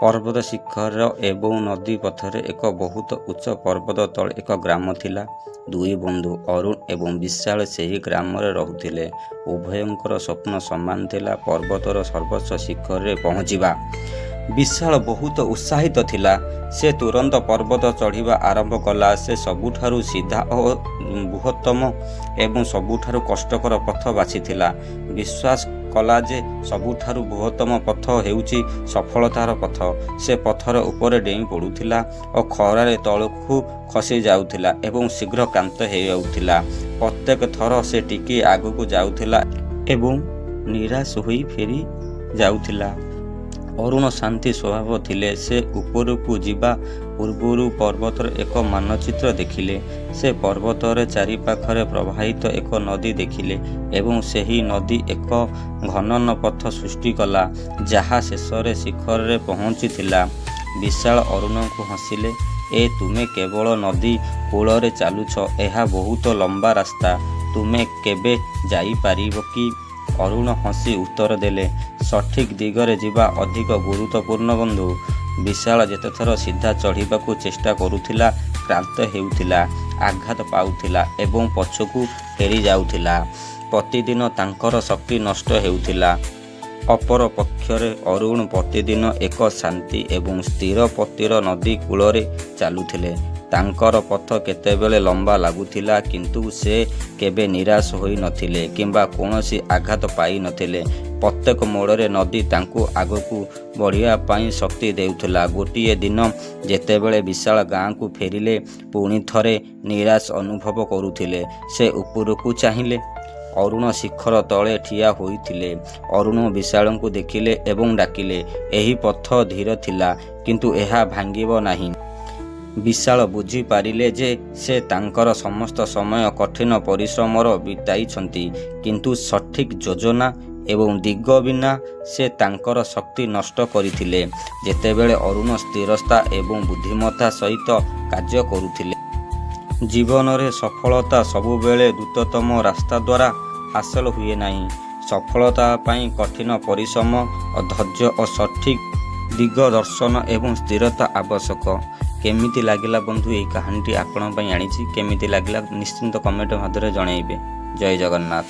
ପର୍ବତ ଶିଖର ଏବଂ ନଦୀ ପଥରେ ଏକ ବହୁତ ଉଚ୍ଚ ପର୍ବତ ତଳେ ଏକ ଗ୍ରାମ ଥିଲା। ଦୁଇ ବନ୍ଧୁ ଅରୁଣ ଏବଂ ବିଶାଳ ସେହି ଗ୍ରାମରେ ରହୁଥିଲେ। ଉଭୟଙ୍କର ସ୍ୱପ୍ନ ସମାନ ଥିଲା, ପର୍ବତର ସର୍ବୋଚ୍ଚ ଶିଖରରେ ପହଞ୍ଚିବା। ବିଶାଳ ବହୁତ ଉତ୍ସାହିତ ଥିଲା। ସେ ତୁରନ୍ତ ପର୍ବତ ଚଢ଼ିବା ଆରମ୍ଭ କଲା। ସେ ସବୁଠାରୁ ସିଧା ଓ ବୃହତ୍ତମ ଏବଂ ସବୁଠାରୁ କଷ୍ଟକର ପଥ ବାଛିଥିଲା। ବିଶ୍ୱାସ କଲା ଯେ ସବୁଠାରୁ ବୃହତ୍ତମ ପଥ ହେଉଛି ସଫଳତାର ପଥ। ସେ ପଥର ଉପରେ ଡେଇଁ ପଡ଼ୁଥିଲା ଓ ଖରାରେ ତଳକୁ ଖସି ଯାଉଥିଲା ଏବଂ ଶୀଘ୍ର କ୍ଳାନ୍ତ ହୋଇଯାଉଥିଲା। ପ୍ରତ୍ୟେକ ଥର ସେ ଟିକିଏ ଆଗକୁ ଯାଉଥିଲା ଏବଂ ନିରାଶ ହୋଇ ଫେରି ଯାଉଥିଲା। ଅରୁଣ ଶାନ୍ତ ସ୍ୱଭାବର ଥିଲେ। ସେ ଉପରକୁ ଯିବା ପୂର୍ବରୁ ପର୍ବତର ଏକ ମାନଚିତ୍ର ଦେଖିଲେ। ସେ ପର୍ବତର ଚାରିପାଖରେ ପ୍ରବାହିତ ଏକ ନଦୀ ଦେଖିଲେ ଏବଂ ସେହି ନଦୀ ଏକ ଖନନ ପଥ ସୃଷ୍ଟି କଲା ଯାହା ଶେଷରେ ଶିଖରରେ ପହଞ୍ଚିଥିଲା। ବିଶାଳ ଅରୁଣଙ୍କୁ ହସିଲେ, "ଏ, ତୁମେ କେବଳ ନଦୀ କୂଳରେ ଚାଲୁଛ। ଏହା ବହୁତ ଲମ୍ବା ରାସ୍ତା। ତୁମେ କେବେ ଯାଇପାରିବ କି?" ଅରୁଣ ହସି ଉତ୍ତର ଦେଲେ, "ସଠିକ୍ ଦିଗରେ ଯିବା ଅଧିକ ଗୁରୁତ୍ୱପୂର୍ଣ୍ଣ, ବନ୍ଧୁ।" ବିଶାଳ ଯେତେଥର ସିଧା ଚଢ଼ିବାକୁ ଚେଷ୍ଟା କରୁଥିଲା, କ୍ଳାନ୍ତ ହେଉଥିଲା, ଆଘାତ ପାଉଥିଲା ଏବଂ ପଛକୁ ଫେରିଯାଉଥିଲା। ପ୍ରତିଦିନ ତାଙ୍କର ଶକ୍ତି ନଷ୍ଟ ହେଉଥିଲା। ଅପରପକ୍ଷରେ ଅରୁଣ ପ୍ରତିଦିନ ଏକ ଶାନ୍ତ ଏବଂ ସ୍ଥିର ପଥରେ ନଦୀ କୂଳରେ ଚାଲୁଥିଲେ। ତାଙ୍କର ପଥ କେତେବେଳେ ଲମ୍ବା ଲାଗୁଥିଲା, କିନ୍ତୁ ସେ କେବେ ନିରାଶ ହୋଇନଥିଲେ କିମ୍ବା କୌଣସି ଆଘାତ ପାଇନଥିଲେ। ପ୍ରତ୍ୟେକ ମୋଡ଼ରେ ନଦୀ ତାଙ୍କୁ ଆଗକୁ ବଢ଼ିବା ପାଇଁ ଶକ୍ତି ଦେଉଥିଲା। ଗୋଟିଏ ଦିନ ଯେତେବେଳେ ବିଶାଳ ଗାଁକୁ ଫେରିଲେ, ପୁଣି ଥରେ ନିରାଶ ଅନୁଭବ କରୁଥିଲେ। ସେ ଉପରକୁ ଚାହିଁଲେ। ଅରୁଣ ଶିଖର ତଳେ ଠିଆ ହୋଇଥିଲେ। ଅରୁଣ ବିଶାଳଙ୍କୁ ଦେଖିଲେ ଏବଂ ଡାକିଲେ, "ଏହି ପଥ ଧୀର ଥିଲା, କିନ୍ତୁ ଏହା ଭାଙ୍ଗିବ ନାହିଁ।" ବିଶାଳ ବୁଝିପାରିଲେ ଯେ ସେ ତାଙ୍କର ସମସ୍ତ ସମୟ କଠିନ ପରିଶ୍ରମରେ ବିତାଇଛନ୍ତି, କିନ୍ତୁ ସଠିକ୍ ଯୋଜନା ଏବଂ ଦିଗ ବିନା ସେ ତାଙ୍କର ଶକ୍ତି ନଷ୍ଟ କରିଥିଲେ, ଯେତେବେଳେ ଅରୁଣ ସ୍ଥିରତା ଏବଂ ବୁଦ୍ଧିମତ୍ତା ସହିତ କାର୍ଯ୍ୟ କରୁଥିଲେ। ଜୀବନରେ ସଫଳତା ସବୁବେଳେ ଦ୍ରୁତତମ ରାସ୍ତା ଦ୍ୱାରା ହାସଲ ହୁଏ ନାହିଁ। ସଫଳତା ପାଇଁ କଠିନ ପରିଶ୍ରମ, ଧୈର୍ଯ୍ୟ ଓ ସଠିକ୍ ଦିଗଦର୍ଶନ ଏବଂ ସ୍ଥିରତା ଆବଶ୍ୟକ। କେମିତି ଲାଗିଲା ବନ୍ଧୁ, ଏହି କାହାଣୀଟି ଆପଣଙ୍କ ପାଇଁ ଆଣିଛି। କେମିତି ଲାଗିଲା, ନିଶ୍ଚିତ କମେଣ୍ଟ ମାଧ୍ୟମରେ ଜଣାଇବେ। ଜୟ ଜଗନ୍ନାଥ।